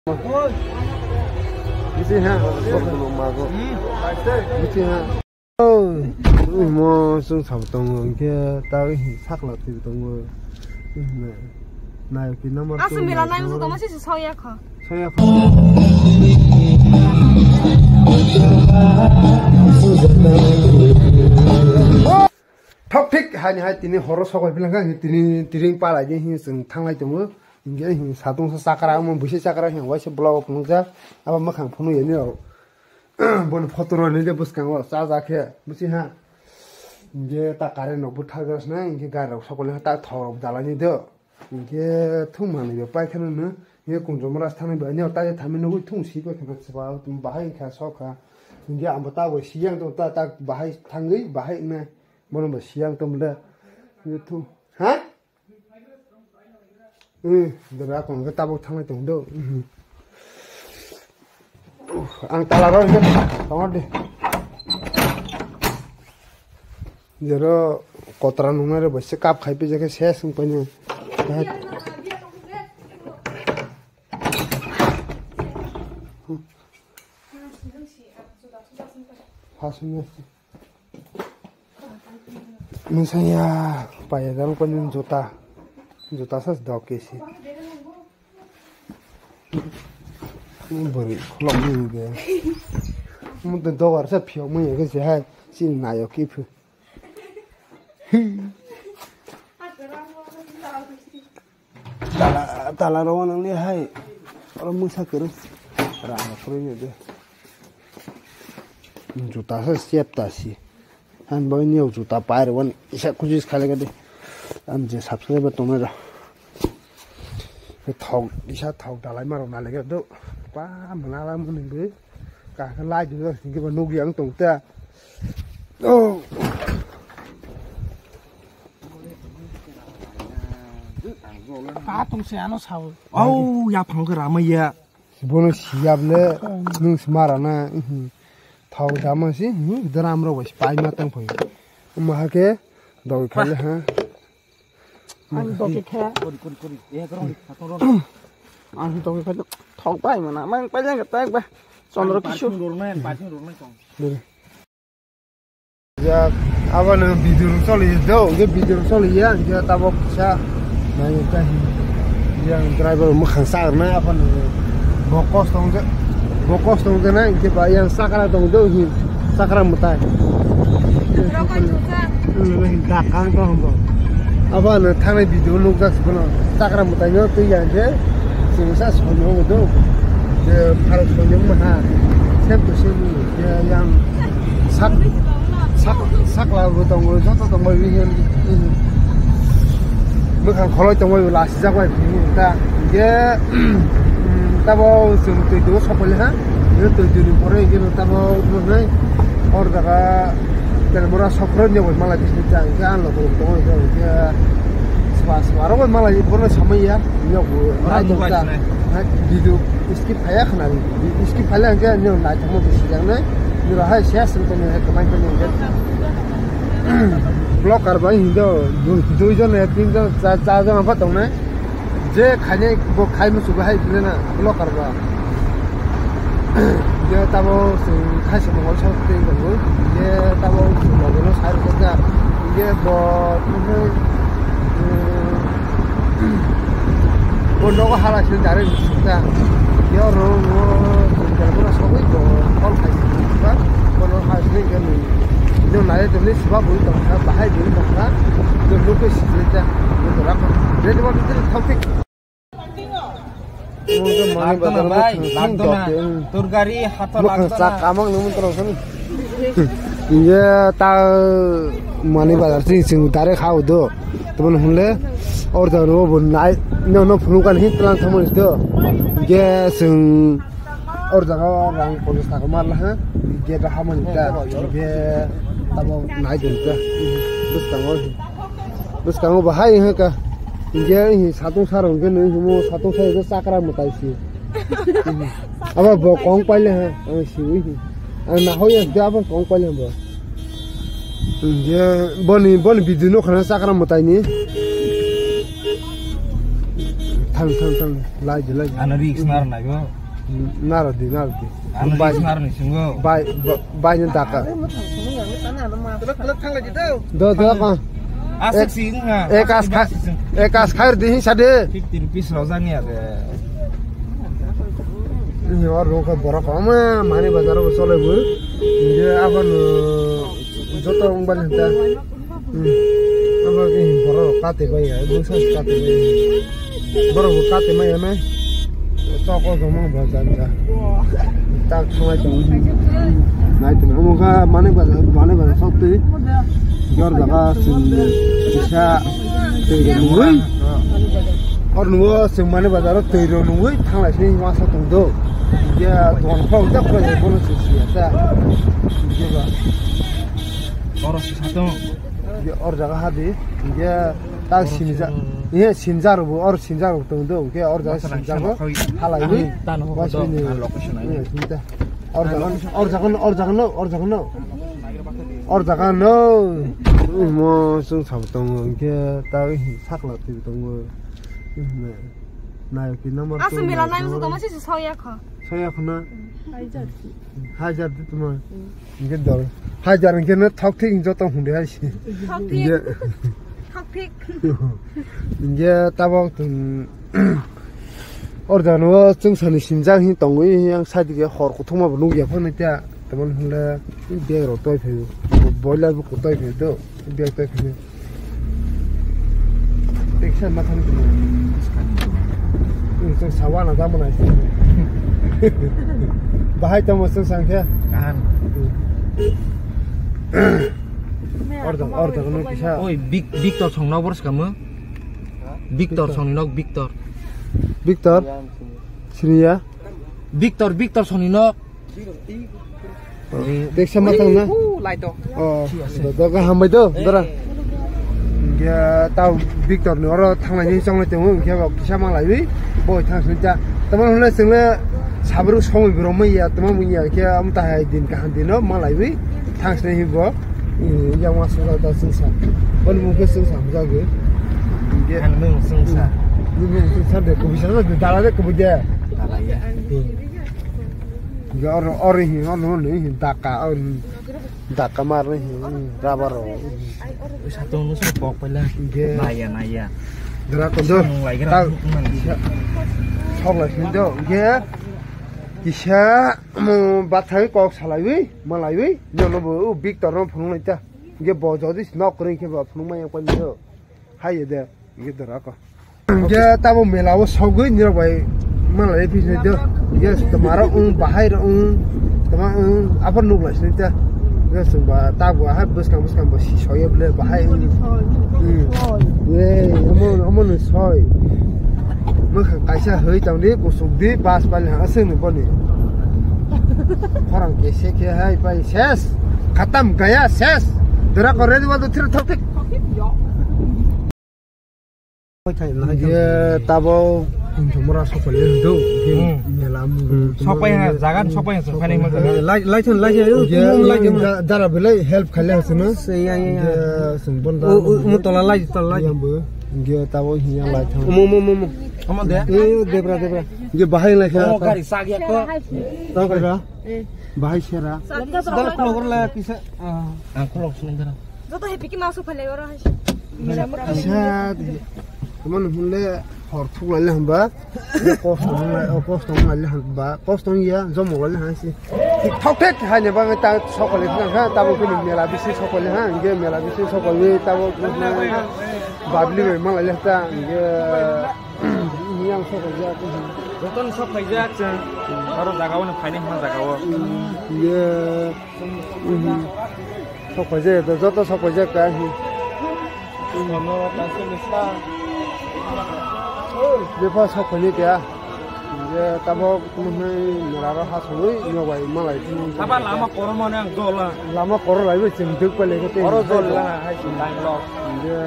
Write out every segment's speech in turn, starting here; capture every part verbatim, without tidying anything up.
Bisi ha. Bisi ha. Oi, mo sung sab tongo, hingke ta sakla twi tongo. Nayoki number Asu two, mila nayoki nai number usu tongma sisi soya kho. Soya kho. Thok thik hani hai tini horo sokoi bilang kha, tini tiring palai di hin sung thanglai tongo. Hingke hin satung sa chakra, mo busi chakra hin waisa block phunukjak, abo makhang phunu yani rok. Boni photo rok ni je bwskango chajakhe, busi ha. Hingke ta current rok bwthakjak sna, hingke gari rok sokole ta thok rok dalai ni do. Hingke thung manwi bo paikha no, hingke kunjoma ras thani bo ani ta thami nugui thung si paikha no, bahai kha sokha. Hingke abo ta bo siyang tong ta, ta bahai thangwi, bahai wngnai. Bono bo siyang tong le. Hingke thung, ha? Hmm, dara kong ke tabuk thanglai tong do. Hmm. Ang tala rw hingke tongo de. Jero kotra nungnai rw bo se kap khai pijak khe ses wng painai. Hasing. Mungsanya paya dang panin juta. Juta sas dok kesi. Bori khulok ni de. Mun de dogar sa phiyok mun ye kesi hai. Sin nayo ki phu. Tala, tala rw nang le hai. Oro mungsa kwrwi. Rang kwrwi ni de. Juta se chep ta si. Ang bo niyok juta pai rw ani isa kuchis khai le de. Ang je subscriber tong nai rw. Thok isa thok dalai ma rw na le do. Pa mwnala mwnwi bwi. Ka khe lai de hingke bo nugui ang tong ta. Oh. Ta tong se ano sao. Au, ya phang ke rama ya. Bono siyap le, nung se mara na, mhm. Thau dama si, mhm, dram rok bai pai ma tang phai. Omo ha ke, doi khale ha. Ang doi khe. Kori, kori, kori. Eh, korong, korong. Ang doi khe, thok pai mana, mang pai jang tak ba. Chondro Kishore. Doi. Ya, abo no video rok choli do, hingke video rok choli ya, hingke tabok kisa, nai ta hin, yang driver mukhang sa na, abo no bo kos tong je, bo kos tong je na, hingke ba yang sakra tong do hin, sakra mutai. Rokoi chusa. Hmm, hin dakang to hon bo. Abo no thangnai video nukjak se bono, sakra mutai no twi ya hingke, sing sa soni hon do, je pharok soni ma ha, sem to sem. Ya, yang sak, sak, sakla bo tongo, joto tongo, ini, ini. Mukhang kholoi tongo, lasi jak bai, ta. Ye, tabo chwng twi do sokole ha. Ye twi twi ni pore, ye tabo, nai, or daga, tel mora sokro ni bai mala bisni ta, ye an lo tongo, ye, swa, swa, ro bai mala, ye bono samai ya, ye bo, ora nai, mobile ta. Nai. Ha, video. Skip phaiya khna, skip phaile hingke nini naithokma bisi yang nai, nini hai se aswk tongni hai kwmai tongni hingke. Vlogger bai hindo, dui, dui jon ya tin jon, cha, cha jon apha tongnai. Je khainai bo khai muchungo hai bini na vlogger ba. Je tabo chwng khaisa mongol sok tei tongo, je tabo chwng mongol sai rwkha, je bo, bo nogo hala sini direct sukha. Yo ro ro ro sogwi bo call khai sukha. Bono ha sini ke ni. Yo nai to ni siba bui tong kha, bahai bui tong kha. Yo loke sini ta. Yo to rak. Re to ba bitre thok tik. Lagdona bai, lagdona. Tor gari hato lagdona. Sa kamang nung tong kha. Ye ta mani bazar sing sing direct ha do. Tobon hunle or da no bo nai no no phunu kan hin tlang thamo do. Ye sing or da rang police ta ko mar la ha. Ye da ha mani da. Ye tabo nai den da. Bus ta ngol. Bwskango bahai wngkha. Hinkhe satung sarok hinkhe nung himo satung sarok chakra mwtai se. Abo bo kong paile ha, ang siwi hi. Ang nahoi ya, abo kong paile bo. Hinkhe boni, boni video no khana chakra mwtai ni. Thang, thang, thang. Lai di, lai di. Ano risk nar nai go. Naro di, naro di. Ano bai, risk nar ni singo. Bai, ba-, bai ni daka. Do, do, ko. Asik si nga. Ekas khai, ekas khair di hin sade. Fifty rupees roja ni ade. Ini or rongka borok ama mani bazar ko sole bu. Ini apa nu joto ong bal henta. Hmm. Abo khe borok kate bai ya, bwsa kate bai. Borok bo kate mai ya nai. Tok o jomong bo jan ja. Tak thonglai tong. Nai tong amo kha mane ba, mane ba sok twi. Jor jaga sing kisa twi nungwi. Or nuwo sing mane bazaro twi ro nungwi thanglai sini masa tong do. Ya don khong jak khong bono sisi ya ta. Jeba. Oro sisa tong. Hingke or jaga hadi, hingke tak sinja, sinja rok bo, or sinja rok tong do, hingke or jaga sinja rok halai ni. Tano ho do, location ai. Or jaga, or jaga no, or jaga no, or jaga no. Or jaga no. Mo sung sab tong, hingke ta sakla twi tong. Nayo ki number. Asu mila nai musu toma sisi soya kho. Soya kho na. Hajar di tuma. Hingke dol. Hajar hingke no thok thik joto hunde hai si. Thok thik. Hingke. Thok thik. Hingke tabok tun. Or jano chwng sani sinjak hin tongwi yang side ge hor kuthuma bo nukya phano kya. Tamon hwnle bag rok toi phaio. Boiler bo toi phaio do. Bag toi phaio. Teksa ma thang tini. Ini chwng sawa na jamo nai. Bahai tamo chwng sangkhe. Kahan. Order, order no kisa. Oi, Vic-, Victor song nok boros kamu. Victor song nok Victor. Victor. Siniya. Victor, Victor song nok. Teksa ma thang na? Lai to. Oh, do, do, ga hambai do, dora. Hingke tao Victor ni oro thanglai ni chonglai tongo, hingke bo kisa manglaiwi boi thang sini ta. Tamo hwnle chwngle sabruk somoi bo romwi ya, tamo wngya khe amtahai din kaham dino manglaiwi thang sini hinbo. Yang ma sung ta sung sa. Boni mung khe sung sa hamjagwi. Hingke. Ang mung sung sa. Mung sung sa de, kubui sa de, dala de, kubui de. Dala ya. Hingke oro, oro hin, oro hin, daka, oro hin, daka mar hin, rubber rok. Satung no sung pok paila. Hingke. Naya, naya. Dara kondo. Sung lai gra, ta, nung nang. Sok lai sin do, hingke. Kisa, mo, bathai kok salaiwi, malaiwi, jono bo, o Victor no phunuk nai ta. Hingke bo jodi nok kwrwi khe bo phunuk maya koi do. Hai ye de, hingke dara ko. Hingke tabo mela o sogwi nirok bai manlai phi sinai do. Hingke twma rok wng, bahai rok wng, twma wng, aphar nuk lai sinai ta. Hingke chwng ba tabo hai bwskang bwskang bo si soye bole bahai wng. Hmm. Ei, omo, omo no soi. Mwkhang kaisa hoi tang di, kusuk di, bas pali ha aswk ni boni. Khorang kese khe hai pai ses. Khatam gaya ses. Dara ko ready wal do thir thok thik. Ye tabo kunjumura sokole do. Hmm. Mela mu. Hmm. Sopai ha, jagan sopai ha, sopai sokani ma jaga. Lai, lai thon lai ha, ye, lai ye, thon. Da-, dara belai help khaile ha sino. Se ya, ya, ya. Ye sung bon da. O, o, mo tola lai, tola lai. Ye bo. Ye tabo hiya lai thon. Mo, mo, mo, mo. Omo de? Eh, debra, debra. Ye bahai lai kha. Omo gari sa gya ko. Tang kha. Eh. Bahai sera. Dal khulok la kisa. Ah. Ang khulok sini dara. Joto he piki maso phale oro hai. Kisa, teman hule hor thuk lai hamba. Kosto lai, kosto lai hamba. Kosto ya, jomo lai hai si. Thik thok thek hai ne bang ta sokole khna ha, tabo kini mela bisi sokole ha, ge mela bisi sokole, tabo babli be malai ta, ge. Yang sok khaijak. Jotono sok khaijak chwng. Oro jagao no phaini hwnma jagao. Ye. Sok khaijak, joto sok khaijak ka hi. Jotono translate sa. Bepha sok khaini kya. Ye tabok. Tamo hwnwi mura rok ha songwi nok bai malai tini. Aba lama koro mane ang jol la. Lama koro lai bai chwng duk pai lai khe tei. Oro jol la hai chwng line lo. Nge.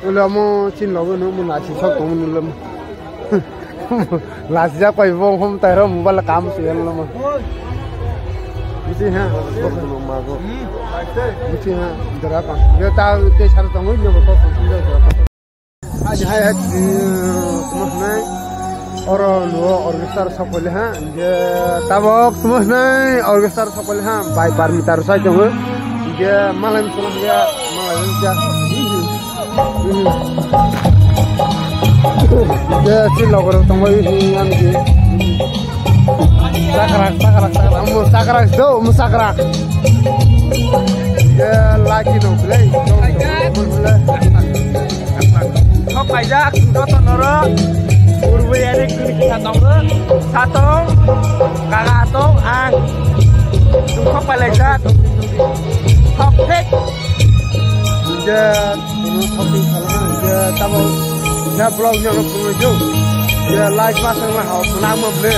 Ulo mo chin lo no mo lasi sok tong mo lo. Lasi ja pai bo hom tai ro mobile kam se lo mo. Bisi ha. Bisi ha. Dara pa. Ye ta te sar tong mo ko. Hai, hai, tamo hwnwi oro nuo orchestra sokphaile ha, hingke tabok tamo hwnwi orchestra sokphaile ha, bai bar meter sai tongo, hingke malai tamo hwnwi malai wngkha. Hingke si logor tongwi hwnwi ang di. Sakrak, sakrak, sakrak, omo sakrak do, omo sakrak. Hingke laki no belai. Kok paijak, joto norok. Urwi ani kiri kisa tongo. Satong, kaka atong, ang. Kok palaijak. Kok thik. Je, kuno shopping khalana, je, tamo, je, vlog ni ano kuno jo. Je, live masang na hao, kuna mo ble.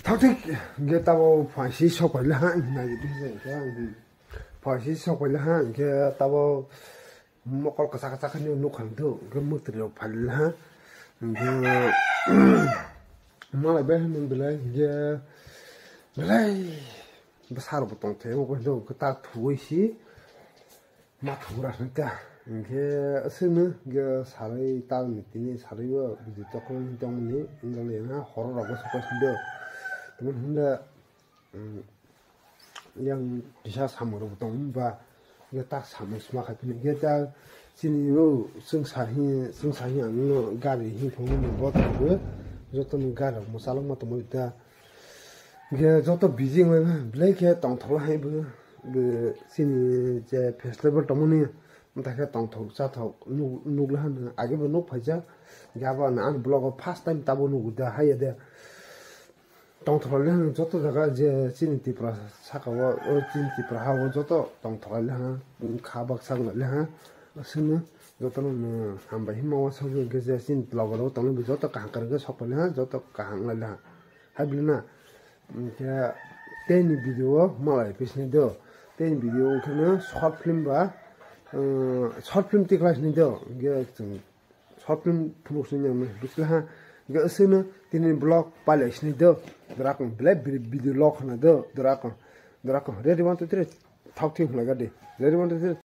Thok thik, hingke tabo phaisi sok paila ha, nai di se, hingke, hmm. Phaisi sok paila ha, hingke tabo mokol kasa kasa khe nukha nukha, hingke mwtwi rok phalila ha, hingke malai bai hwnwi belai, hingke belai bwsa rok bo tong thai, obo hingke ta thuwi si. Ma thumra hwnkha, hwnkhe aswkno hwnkhe salai talni tini salaibo bwtwi tokol wngwi tongmani, wngkha le na horo rokbo swkang sindi. Tamo hwnle, mm, yang kisa samung rok tong ba, hwnkhe tak samung sma khai phini hwnkhe ta chini o chwng sa hi, chwng sa hi ang no gari hi phunukmani bo tongo, jotono gari rok mwchalokma tongmani ta. Hwnkhe joto busy wngmani belai khe tongthokla hai bo, bo chini je festival tongmani Wngkha khe tongthok chathok nuk- nukla hano age bo nuk phaijak. Gaba na ani vlog o first time tabo nugo da haiya de. Tongthok le hano joto jaga je chini Tripura saka o, o chini Tripura ha o joto tongthok le ha, kha baksa le ha. Aswkno joto no hambai himma o sago hwnkhe je chini vlog o tongo joto kaham kwrwngkhe sok le ha, joto kaham le ha. Hai bwlwino, hwnkhe tei ni video o malai phi sinai do. Tei ni video wngkhe no short film ba, uh, short film tikhlai sinai do. Hwnkhe chwng short film phunuk sinai nang bwsla ha. Hwnkhe aswkno tini vlog pailai sinai do. Dorakong belai bi- video log khna do. Dorakong, dorakong. Ready, one, two, three. Thok thing khlai gadi. Ready, one, two, three.